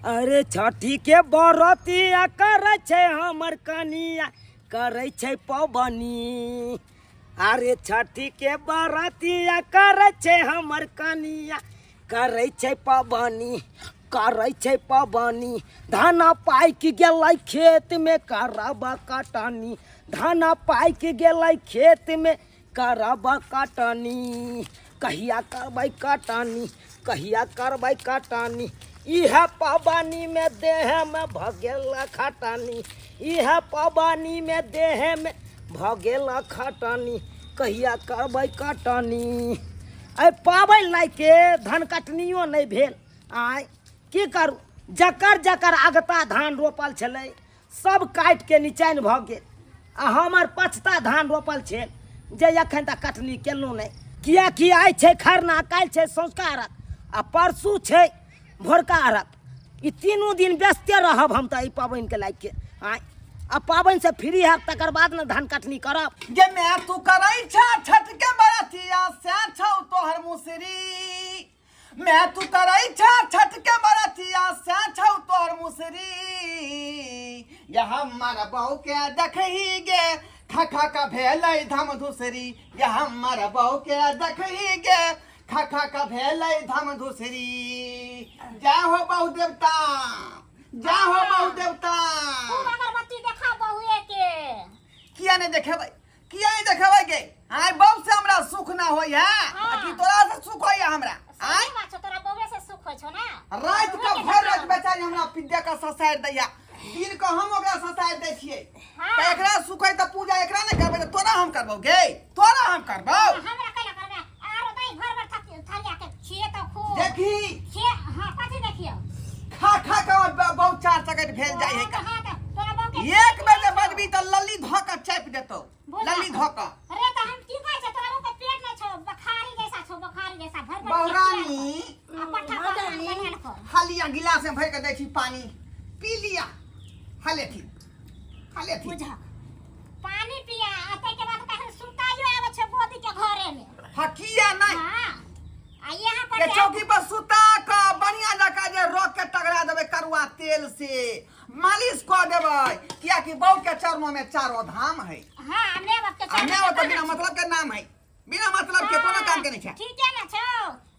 अरे छठी के बरतिया करै छै हमर कनिया, करै छै पबनी। अरे छठी के बरतिया करै छै हमर कनिया, करै छै पबनी, करै छै पबनी। धान पाकि गेलै खेतमे करब कटनी, धान पाकि गेलै खेतमे करब कटनी। कहिया करबै कटनी, कहिया करबै कटनी। इह पबनीमे देहमे भऽ गेल खटनी, इह पबनीमे देहमे भऽ गेल खटनी। कहिया करबै कटनी। एहि पाबनि लाइके धान कटनियो नहि भेल। आँय की करू, जकर जकर अगता धान रोपल छलै सब काटिके निचैन भऽ गेल, आ हमर पछता धान रोपल छै जे एखन तक कटनी केलहुँ नहि। किएकि आइ छै खरना, काल्हि छै सँझुका अर्घ, आ परसू छै भोरका अर्घ। ई तीनू दिन व्यस्ते रहब हम तऽ एहि पाबनिके लागिके। आँय आ पाबनिसँ फ्री हैब तकर बाद ने धान कटनी करब। गे माय तू करै छा छठ के बरतिया से छौ तोहर मुसरी, मैं तू करै छा छठ के बरतिया से छौ तोहर मुसरी। ये हमर बहू के देखही गे खा खा का भेलै धम धुसरी, ये हमर बहू के देखही गे खा खा का भेलै धम धुसरी। जय हो बहु देवता, जय हो बहु देवता। खूब अगरबत्ती देखा बहुए के। किया नहीं देखेबै, किया नहीं देखेबै गे? आय बहु से हमरा सुख ना होय है, हाँ। आ कि तोरा से सुख होय हमरा? आय सही बात छौ, तोरा बहुए से सुख होय छौ ना। रात के भरि रात बेचारी हमरा पिद्या के ससारि दैया, दिन के हम ओकरा ससारि दै छियै। हाँ। तऽ एकरा सुख होय तऽ पूजा एकरा नहि करबै तऽ तोरा हम करबौ गे, तोरा हम करबौ। हमरा कैला करबै? आरो दही भर भर थरिया के खिए तऽ खूब। देखी। खिए, हाँ, कथी देखियौ? खा खा के बहुत चार चकट भेल जाइ है। हाँ, हाँ, तऽ तोरा बहु के एक बेर जे बजबी तऽ लल्ली धऽ कऽ चापि देतौ, बोल लल्ली धऽ कऽ। अरे तऽ हम की कहै छियै, तोरा बहु के पेट नहि छौ, बखारी जैसा छौ, बखारी जैसा भर भर के बहुरानी। खिया। आ पट्ठा हाँ, पर डार्लिंग। बनायल कर। हालिया गिलास में भरि कऽ दै छी पानी, पी लिया। हाले थी, हाले थी। बुझ पानी पिया, आ ताहिके बाद कखन सुताइयो आबै छै गोदी के घरे में। हाँ, किया नहीं? हाँ, आ यहाँ पर के जे चौकी पर सुता कऽ बढ़िया जकाँ जे रख के तगड़ा देबै करुआ तेल से मालिश कऽ देबै, कियाकि बहू के चरणों में चारो धाम है। हाँ, आ माय बाप के आ चरणों माय में बाप तऽ कहाँ बिना छै? मतलब के नाम है, बिना मतलब के कोनो काम के नहीं छै। ठीके ने छौ।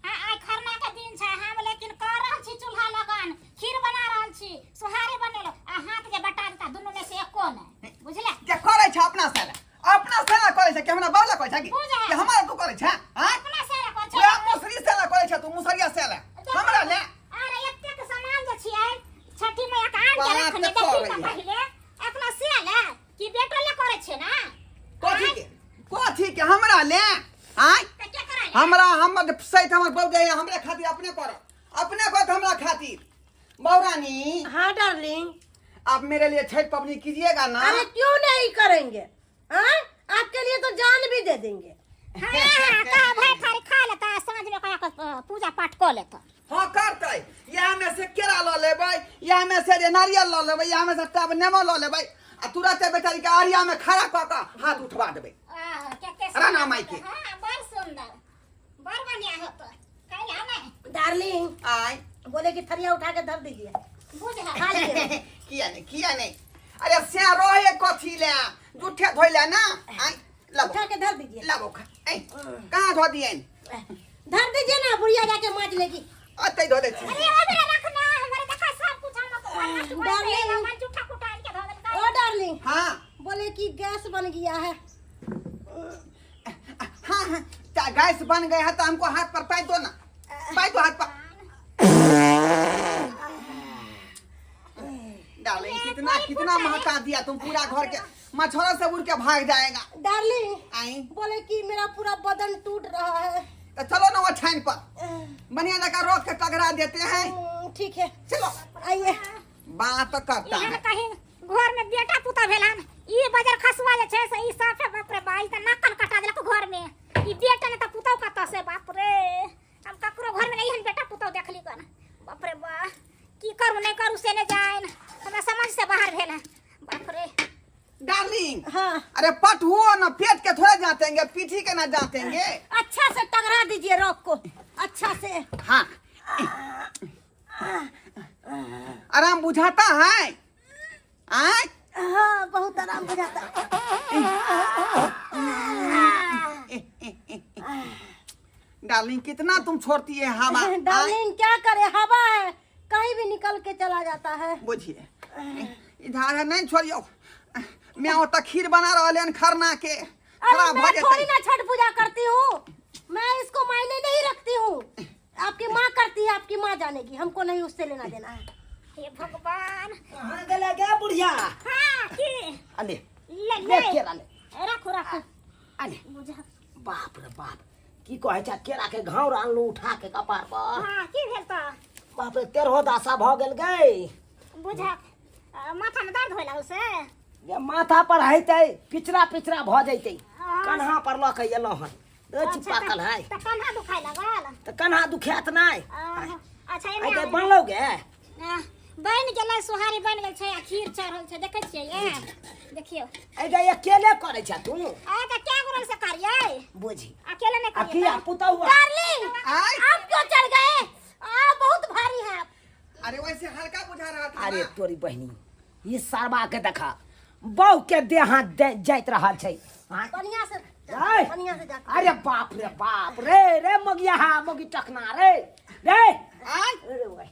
हाँ, आइ खरना के दिन छै, हम लेकिन कर रहल छी चूल्हा लगन, खीर बना रहल छी, सोहारी बनेलो, आ हाथ जे बटा देता दुनू में से एको नहि, बुझले? जे करै छै अपना से, अपना से ना करै छै कि हमरा बाबला करै छै कि? बुझ। कि हमरा तू करै छै? हाँ? अपना से ना करै छै। वएह मुसरी से ना करै छै तू, मुसरिया से ना। हमरा ले। अरे एतेक सामान जे छियै छठी मैया के आन के बात रखने, तऽ देखी करै तऽ है। पहिले अपना से ले कि बेटो ले करै छै ना? कथी के? कथी के हमरा ले? आँय? तऽ के करै ले? हमरा हमर सैत हमर बहू जाइए, हमरे खातिर अपने करब, अपने करत हमरा खातिर। बहुरानी। हाँ डार्लिंग। आप मेरे लिए छठ पबनी कीजिएगा ना? अरे क्यों नहीं करेंगे, हाँ? आपके लिए तो जान भी दे देंगे। हाँ, हाँ, कहा भाई थारी खा लेता, साँझ में कहा के पूजा पाठ कऽ लेता। हाँ करतै, इएह में से केरा लऽ लेबै, इएह में से जे नारियल लऽ लेबै, इएह में से टब नेबो लऽ लेबै, आ तुरते बेचारी के आरिया में खड़ा कऽ कऽ हाथ उठवा देबै। आह, कते राणा सुन्दर। माई के। हाँ, बड़ सुन्दर, बड़ बढ़िया होतो। कैला नहीं? डार्लिंग। आय। बोले कि थरिया उठा के धर दीजिए। बुझ खा लीजिए। किया नहीं, किया नहीं? अरे से रहे कथी ले जूठे धोइ ले ना। आय लाबो। उठा के धर दीजिए। लाबो खा। ऐ, कहाँ धो दिए? धर दीजिए ना, बुढ़िया जाके माज लेगी। अतै धो दै छी। अरे ओ मेरा रखना, हमारे देखा सब कुछ हम तो घर में चुका डार्लिंग। है, मन जूठा कुटाल के धो देलका। ओ डार्लिंग। हाँ। बोले कि गैस बन गया है। हाँ, हाँ, ता गैस बन गया है तो हमको हाथ पर पाई दो ना, पाई दो हाथ पर। डार्लिंग कितना कितना महका दिया तुम, पूरा घर के मच्छरों से उड़ के भाग जाएगा। डार्लिंग। आई। बोले कि मेरा पूरा बदन टूट रहा है। तो चलो ना वो छान पर बढ़िया जगह रोक के तगड़ा देते हैं। ठीक है चलो आइए। बात करता एहन है। कहीं घर में बेटा पुता भेलन, ई बजर खसुआ जे छै से ई साफे बाप रे बा, ई त नाकन कटा देलक घर में। ई बेटा ने त पुतौ कत से, बाप रे हम ककरो घर में नहीं एहन बेटा पुतौ देखली कन। बाप रे बा की करू नहीं करू से नहीं जान, हमरा समझ से बाहर भेल है बाप रे। डार्लिंग। हाँ। अरे पटुओ ना पेट के थोड़ा जातेंगे, पीठी के ना जातेंगे। अच्छा से टकरा दीजिए रॉक को, अच्छा से। हाँ। आराम बुझाता है आय हाँ बहुत आराम बुझाता है। डार्लिंग कितना तुम छोड़ती है हवा आय? डार्लिंग क्या करे हवा है कहीं भी निकल के चला जाता है बुझिए इधर है नहीं छोड़ियो मैं ओतऽ खीर बना रहल हन खरना के अरे खराब मैं भऽ थोड़ी जेतै ना छठ पूजा करती हूँ मैं इसको मायने नहीं रखती हूँ आपकी माँ करती है आपकी माँ जानेगी हमको नहीं उससे लेना देना है हे भगवान कहाँ गेले गे बुढ़िया हाँ की अले ले ले ले केरा ले राखू राखू अले बुझा बाप रे बाप की कहै छै केरा के घाव आनलू उठा के कपार पर हाँ की भेल तऽ बाप रे तेरहो दासा भऽ गेल गै बुझा माथा में दर्द होय लागल से ये माथा पर हेतै पिछड़ा पिछड़ा भऽ जैतै हाँ। कन्हा पर लऽ के एलहुँ हन अच्छा, पाकल है तऽ कन्हा दुखाय लागल तऽ कन्हा दुखायत नहि अच्छा आइ एने तऽ बनलौ गे बनि गेलै सोहारी बनि गेल छै आ खीर चढ़ल छै देखै छियै ये देखियौ आइ गे अकेले करै छ तू आ तऽ क्या गोरल से करियै बुझी अकेले नहि आ करियै किया पुतहु डार्लिंग आय आप क्यों चढ़ गए आ बहुत भारी है आप अरे वैसे हल्का बुझा रहा था अरे ना। तोरी बहिनी ई सरबा के देखा बहु के देह हाथ जाइत रहल छै आँय? बढ़िया से आय। बढ़िया से जा अरे बाप रे बाप रे रे मगिया हा मगी टकना रे रे आय अरे भाई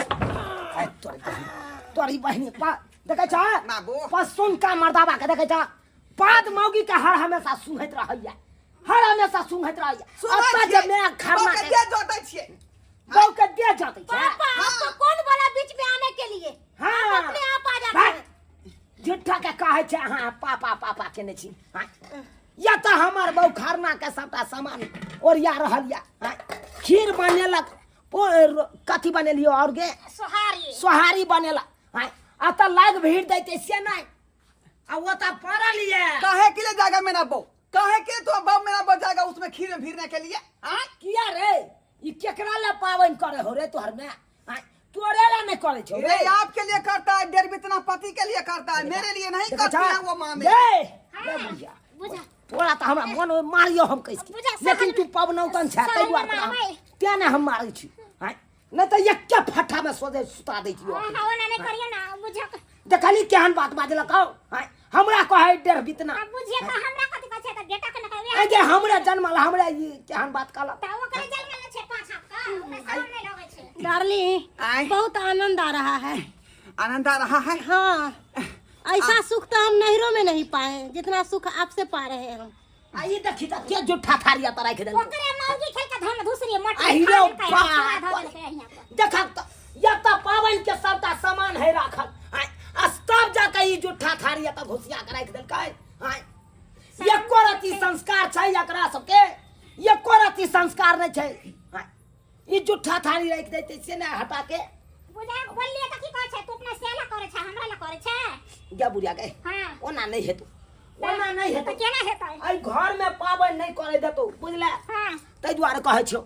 आय तोरी बहिनी तोरी बहिनी पा देखै छ बाबू। पसुन का मर्दाबा के देखै छ पाद मौगी के हर हमेशा सुंघैत रहैया हर हमेशा सुंघैत रहैया सुनै अतऽ छियै? जे मैं खरना बौके के देह जोतै छियै बहू के देह जाते छै पापा आपको कौन बोला बीच में आने के लिए हाँ। आप अपने आप आ जाते भाग। हैं झूठा के कहै छै अहाँ पापा पापा केने छी हाँ? या तऽ हमर बहू खरना के सबटा सामान ओरिया रहल या हाँ? खीर बनेलक कथी बनेलियो और गे सोहारी सोहारी बनेलक हाँ? आ तऽ लाग भीड़ दैते से नहि आ ओ तऽ पड़ल ये काहे के लिए जाएगा मेरा बहू काहे के तो बहू मेरा बहू जाएगा उसमें खीर में भीड़ने के लिए आय किया रे ई केकरा ले पाबनि करे हो रे तोहर में आँय, तोरे ला नहीं करे छौ रे रे आपके लिए करता है डेढ़ बितना पति के लिए करता है मेरे लिए नहीं देखै करती छह? है वो माँ मेरी रे हाँ, रे बुढ़िया बुझा तोरा तऽ हमरा मन होय मारियो हम कहि बुझा, लेकिन सहल- तू पबनौतन छै ताहि सहल दुआरे तोरा हम- मारबै। तें ने हम मारै छी आँय नहि तऽ एके फट्ठामे सोझे सुता दै छियौ हाँ हाँ ओना नहीं करियो ना बुझा देखली केहन बात बाजलक हौ आँय हमरा कहै डेढ़ बितना अब बुझिए तो हमरा कथि कहै छै त बेटा के न कहबै आइ जे हमरे जन्मल हमरा ई केहन बात कहलक त ओकरे जन्मल छै पाँच हाथ का ओकरा शरम नहि लगै छै डार्लिंग आय। बहुत आनंद आ रहा है आनंद आ रहा है हाँ ऐसा सुख तो हम नैहरों में नहीं पाए जितना सुख आपसे पा रहे हैं हम आ ई देखी त के जुठा थारिया त राखि देलकै ओकरे मौगी खेल के धन धुसरी मट आहि रे बाप देखक त या त पाबनि के सबटा सामान है राखल आँय, आ तब जाके ई जुठा थारी एतऽ घुसिया के राखि देलकै आँय एको रति संस्कार छै एकरा सबके एको रति संस्कार नहि छै आँय, ई जुठा थारी राखि दैतै से नहि हटा के बुझा बोललिए त की कहै छै तू अपना सेला करे छै हमरा ला करे छै गे बुढ़िया गे हां ओना नहि हेतौ ओना नहि त हेतौ केना हेतै एहि घरमे पाबनि नहि करै देतौ बुझले हां ताहि दुआरे कहै छियौ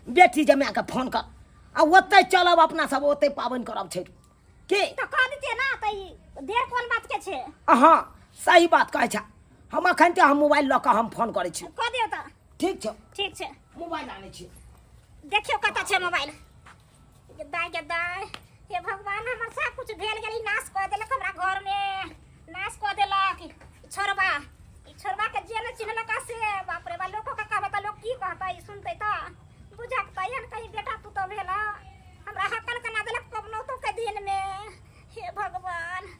बेटी जमाके फोन कर आ ओतहि चलब अपना सब ओतहि पाबनि करब छठि की त कह दितियै ना त ई देर कोन बात के छै अहाँ सही बात कहै छ हम अखन तऽ हम मोबाइल लऽ कऽ हम फोन करै छी कह दियौ त ठीक छौ ठीक छै मोबाइल आनै छी देखियौ कतऽ छै मोबाइल दाय गे दाय हे भगवान हमर सब कुछ भेल गेल ई नाश कऽ देलक हमरा घरमे नाश कऽ देलक ई छोड़बा ई छोड़बा के जे नहि चिन्हलक से बाप रे बा लोको के कहबै तऽ लोक की कहतै ई सुनतै तऽ बुझक तऽ एहन कहीं बेटा पुतोह भेल हमरा हकन कना देलक पबनौतो के दिनमे हे भगवान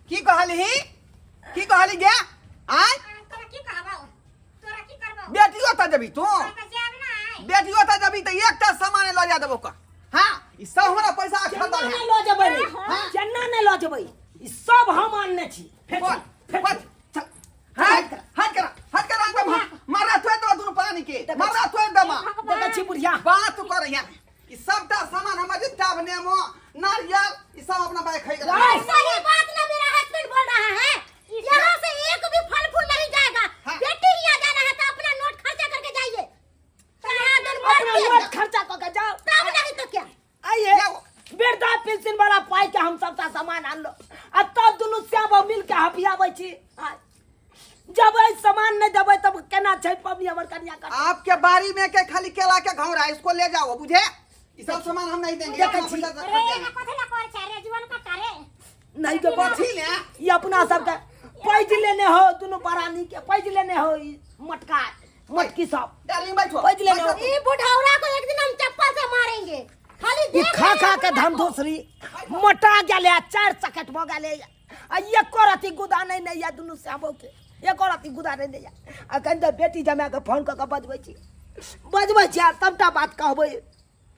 की कहलही की कहली गे आय तोरा की कहबौ तोरा की करबौ बेटियो तऽ जेबी तू तोरा तऽ जायब नहि बेटियो तऽ जेबी तऽ एकटा सामान लऽ जा देबो का हाँ ई सब हमरा पैसा केना खरीदल नहि है लऽ जेबै रे? हाँ। केना नहि लऽ जेबै ई सब हम आनने छी फेर बोल चल, फेर बोल चल। चल हट हट करा हट करा एकदम मारा थोए दो दुनु प्राणी के मारा थोए दमा देखै छी बुढ़िया बात कर यहाँ ई सबटा सामान हमर जितना नेमो नारियल ई सब अपना बाइक खरीद राय। सही बात ना मेरा हस्बैंड बोल रहा है यहाँ से एक भी फल फूल नहीं जाएगा हाँ। बेटी यहाँ जाना है तो अपना नोट खर्चा करके जाइए कहाँ दिन भर अपना के नोट खर्चा कऽ के जाओ तब नहीं तो क्या आइए जाओ। वृद्धा पेंशन वाला पाई के हम सबटा सामान आनलो आ तब दुनू श्याम मिल के हपियाबै छी आय। जब एहि सामान नहि देबै तब केना छै पबनी हमर कनिया कर आपके बाड़ी में के खाली केला के घौरा इसको ले जाओ बुझे ई सब सामान हम नहीं देंगे। देखै अपना छी। पैसा से रे खर्चा। एना कथी ला कर छै रे जुअन कट्टा रे? नहीं के कथी ले? ई अपना सबके पैज लेने हो, दुनू प्राणी के पैज लेने हो, ई मटका मटकी सब डार्लिंग बैठो। पैज लेने हो। ये बुढ़ौरा को एक दिन हम चप्पल से मारेंगे। खाली ई देख खा रहे खा हैं के बुढ़ा धम को। धोसरी मोटा गेले आ 4 चकट भऽ गेले आ एको रति गुदा नहि नहि या दुनू श्यामो के एको रति गुदा नहि नहि या। आ कनि तऽ बेटी जमाए के फोन कऽ के बजबै छी, बजबै छी आ सबटा बात कहबै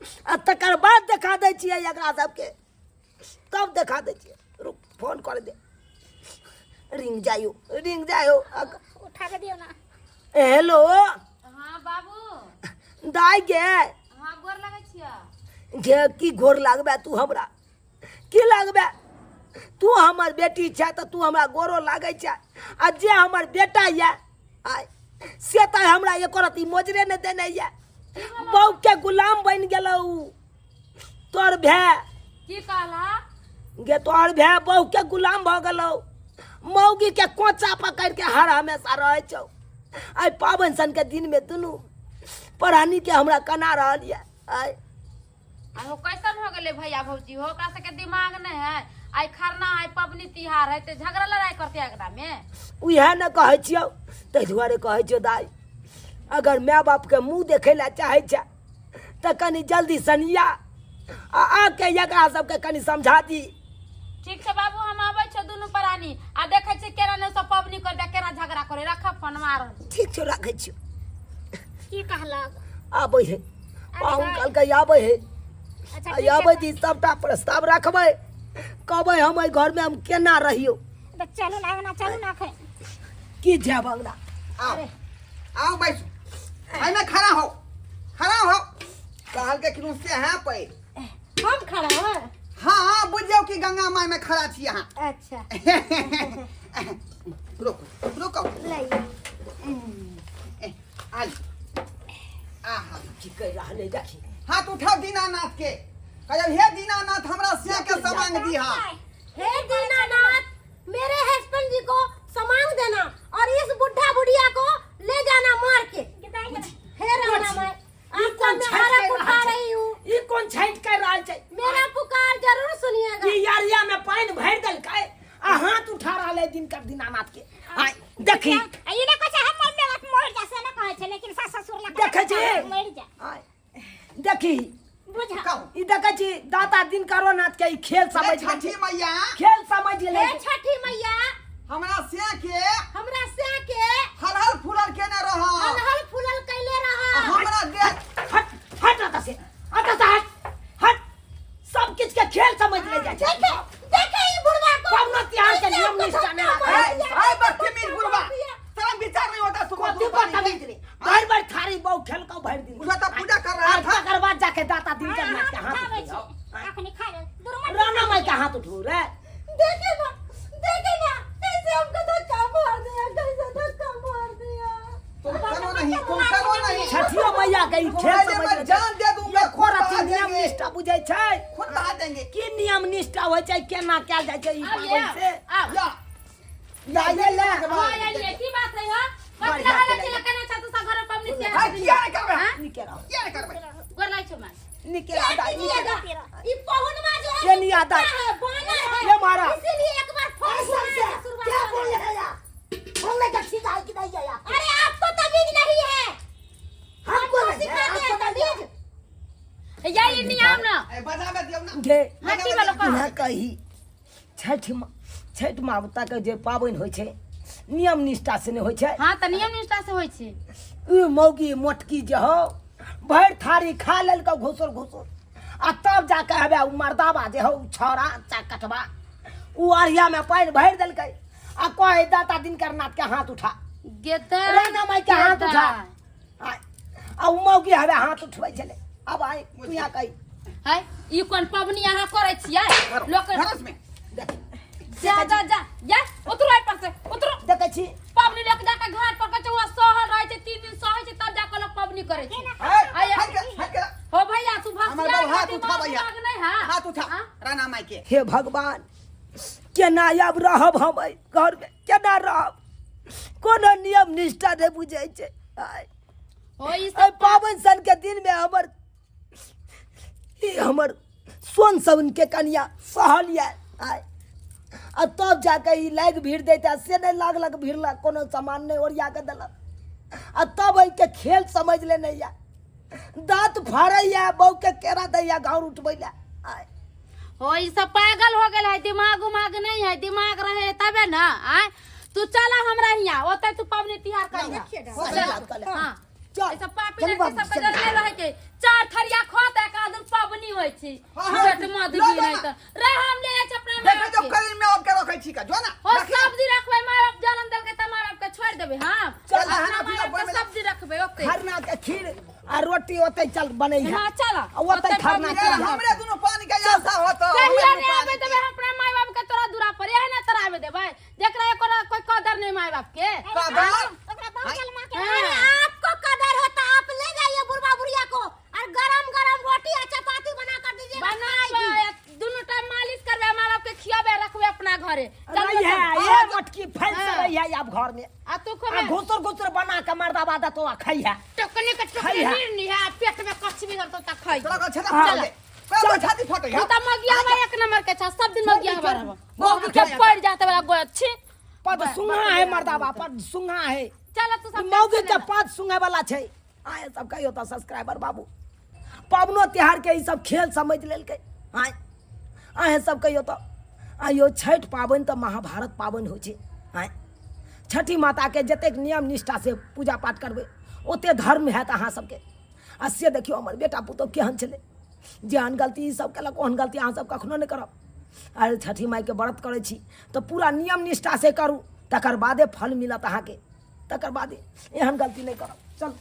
आ तकर बाद देखा दै छियै एकरा सबके, तब देखा दै छियै। रुक, फोन कर दे, रिंग जाइयो, रिंग जाइयो। उठा के दियो ना। हेलो। हाँ बाबू। दाइ गे। हाँ, गोर लगै छियै। गे की गोर लागबे तू हमरा, की लागबे तू? हमर बेटी छै तऽ तू हमरा गोरो लागै छै, आ जे हमर बेटा यऽ आय से तऽ हमरा एको रत्ती मोजरे नहि देने यऽ। बहू के गुलाम बनि गेलौ तोहर भाय। की कहला गे? तोहर भाय बहू के गुलाम भऽ गेलौ, मौगी के कोचा पकड़ि के हर हमेशा रहै छौ। आइ पाबनि सन के दिन में दुनू परानी के हमरा कना रहल यऽ आइ। आ हो कैसन हो गेलै भैया भौजी हो, ओकरा सबके दिमाग नहि है? आइ खरना है, पबनी तिहार है, ते झगड़ा लड़ाई करते एकरा में। उएह ने कहै छियौ, ताहि दुआरे कहै छियौ दाइ, अगर माय बापके मुँह देखै लए चाहै छै तऽ कनि जल्दी सनिया आ आके एकरा सबके कनि समझा दी। ठीक छै बाबू, हम आबै छियौ दुनू प्राणी आ देखै छियै केना ने सब पबनी करते, केना झगड़ा करे। रख फोन, मार। ठीक छौ, राखै छियौ। की कहलक? आबै है पाहुन, कहलकै आबै है। अच्छा, आ ठीक छै। आबै दी, सबटा प्रस्ताव रखबै, कहबै हम एहि घरमे हम केना रहियौ। तऽ चलू ना अंगना, चलू ना एखन। की जायब अंगना? आओ आओ, बैठो, एहिमे खड़ा हो, खड़ा हो। कहल के किनु से है पे हम खड़ा हो? हाँ हाँ, बुझ जाओ कि गंगा माई में खड़ा छी अहाँ। अच्छा। रुको रुको। लाइए। ए, आली आहा। की कहि रहल है देखी। हाथ उठाओ दीनानाथ के, कहल हे दीनानाथ, हमरा सिया के समांग दीहा। हे दीनानाथ, मेरे हस्बैंड जी को समांग देना और इस बुढ़ा बुढ़िया को ले जाना मार के। हे राणा मैं ई आपका कोन मैं छठि हरक कहि उठा रहल छै? रही हूँ। ई कोन छठि कहि रहल छै? मेरा पुकार जरूर सुनिएगा। ई यारिया में पानि भरि देलकै आ हाथ उठा रहल है दिनकर दीनानाथ के। आय देखी। आ ई नहि कहै छै हमर माय बाप मरि जा, से नहि कहै छै, लेकिन सास ससुर लए देखै छी? मरि जा। आय देखी। बुझ। कहू। ई देखै छी दाता दिनकरो नाथ के ई खेल समझ हे छठी मैया, खेल समझ गेलै। हे छठी मैया, हमरा सिया के, हमरा से के हलहल फूलल केने रह, हलहल फूलल कैले रहा। हमरा दे। हट हट, अतः से, अतः से हट हट। सब किछ के खेल समझ ले जाइ छै। देखे देखे ई बुढ़वा को। पबनो तिहार के कैसे नियम हमको निष्ठा नहि धक्का राखै। मार दिया। हाय बदतमीज बुढ़वा, तेरा विचार नहीं होता सुबह। कथी बदतमीज रे? भरि भरि थारी बहु खेलकौ भरि दिन। उसे तो पूजा कर रहा आ था। तकर बाद जाके दाता दिनकर नाथ के हाथ खाबै उठबियौ। छी अखनी, खा ले दुर्मन। राणा माई के हाथ उठबू रे? देखे ना, देखे ना, कैसे हमको धक्का मार दिया, कैसे धक्का मार दिया। तुम करो नहीं, तुम करो नहीं। छठियो मैया के ई खेल तुम्हारे समझ मैं ले। जान दे दूंगा, एको खून रत्ती बहा नियम देंगे। निष्ठा बुझै छै? खून बहा देंगे। की नियम निष्ठा होइ छै, केना कयल जाइ छै ई आब पाबनि ये, से? आब। या या ये ले। हाँ, आइए, की बात है हो? कथी बढ़िया लगा केलक। छै केना छै तू सब घर पबनी तिहार हाय के दिन? किया नहीं करबे? हाँ? नीके रह। किया नहीं करबे? गोर लागै छौ माय। नीके रह दाइ, नीके रह। ई पहुनवा जो है ये नहीं आता है। कुत्ता है, बानर है। ये मारा। इसीलिए एक बार फोन ऐसा घुमा के से शुरुआत क्या करो। बोल रहे हैं यार? बोलने का ठीक है कि नहीं है यार? अरे आपको तमीज नहीं है। हमको हमको नहीं है, सिखाते हैं आपको नहीं है। तमीज। या ई नियम न। ए, बजाबे दियौ ना। गे हाँ, की भेलौ कह? इहाँ कही, छठि छठि माता के जे पाबनि होइ छै, नियम निष्ठा से नहि होइ छै? हाँ, तऽ नियम निष्ठा से होइ छै। ई मौगी मोटकी जे हौ, भरि थारी खा लेलकौ घुसुर घुसुर आ तब जाके हवे उ मर्दाबा जे हौ, उ छौड़ा चाकटबा, उ अरिया में पानि भरि देलकै आ कहे दाता दिनकर नाथ के हाथ उठा। गेदा। राणा माई के हाथ उठा। आ उ मौगी हवे हाथ उठबै छलै। अब आइ तू यहाँ कही। है ई कोन पबनी अहाँ करै छियै? लोक घरस में देख। जा जा जा जा, उतरो एहि पर से उतरो। देखै छी। पबनी लोक जाके घाट पर कहै छै, वहाँ सहल रहै छै, 3 दिन सहै छै, तब जाके लोक पबनी करै छै। हाय आया। हट के, हट के। हो भैया, तू हमर भसिया बाबू हाथ उठा भैया। नहीं है। हाथ उठा। हाँ? राणा माई के। हे भगवान, केना आब रहब हम एहि घरमे, केना रहब? कोनो नियम निष्ठा नहि बुझै छै। आइ हो ई एहि सब पाबनि सन के दिनमे हमर ई हमर सोन सबनके कनिया सहल यऽ आइ आ तब जाके ई लागि भीड़ दैत आ से नहि लागलक भिड़लक कोनो सामान नहि ओरिया कऽ देलक आ तब एहिके खेल समझ लेने यऽ दाँत फाड़ैया बहूके केरा दैया घाउर उठबै लए आइ हो ई सब पागल हो गेल है दिमाग उमाग नहीं है दिमाग रहे तबे ना आय तू चला हमरा हिया ओते तू पबनी तिहार करिहा सही बात कहले। हाँ चल ई सब पापी चलू लड़की बाबू, सब के चलू। जरले रहे के चार थरिया खोत एक आदमी पबनी होय छी हाँ, हाँ, पेट में लऽ आदमी जाना। नहीं त रे हम ले जाइ छी अपना देखै माय जो बाप के। करीन में आब के रखै छी का जो ना हो रखी ना। सब्जी रखबै माय बाप जन्म देलकै त माय बाप के छोड़ देबै हम चल, अपना अहाँ माय बाप के अपना सब्जी रखबै ओते खरना के खीर आ रोटी ओते चल बनै है हां चल आ ओते खरना ए, के हमरे दुनू पानी के आशा होत कहिया रे आबे देबै हम अपना माय बाप के तोरा दूरा पर एहने तोरा आबे देबै जेकरा एको कोई कदर नहीं माय बाप के कदर? ओकरा बहुत चल मां के अरे आपको कदर होता आप ले जाइए बुढ़वा बुढ़िया को और गरम गरम रोटी और चपाती बना कर दीजिएगा बनाबे दुनू टाइम मालिश करबे माय बाप के खियाबे रखबे अपना घरे चल रही है चल। ये मटकी फैल से हाँ। रही है अब घर में आ तू आ खबे घुसर घुसर बना के मर्दाबा दतो आ खाई है टोकनी के खाई टोकनी है। नीर है पेट में कच्ची भी करतो त खाई तोरा को छेदा हाँ। फट दे कोई छाती फटे तू त मगिया हवा एक नंबर के छा सब दिन मगिया हवा रहबो बहुत के पड़ जाते वाला गोय छी पद सुंघा है मर्दाबा पद सुंघा है चल तू सब मौगी के पद सुंघे वाला छै आए सब कहियो तऽ सब्सक्राइबर बाबू पाबनो तिहार के ई सब खेल समझ लेलकै आए अहें सब कहियो तऽ आइयो छठि पाबनि तऽ महाभारत पाबनि होइ छै आँय छठि माताके जतेक नियम निष्ठासँ पूजा पाठ करबै ओते धर्म हैत अहाँ सबके आ से देखियौ हमर बेटा पुतहु केहन छलै जेहन गलती ई सब केलक ओहन गलती अहाँ सब कखनो नहि करब अरे छठि माइके व्रत करै छी तऽ पूरा नियम निष्ठासँ करू तकर बादे फल मिलत अहाँके तकर बादे एहन गलती नहि करब चलू।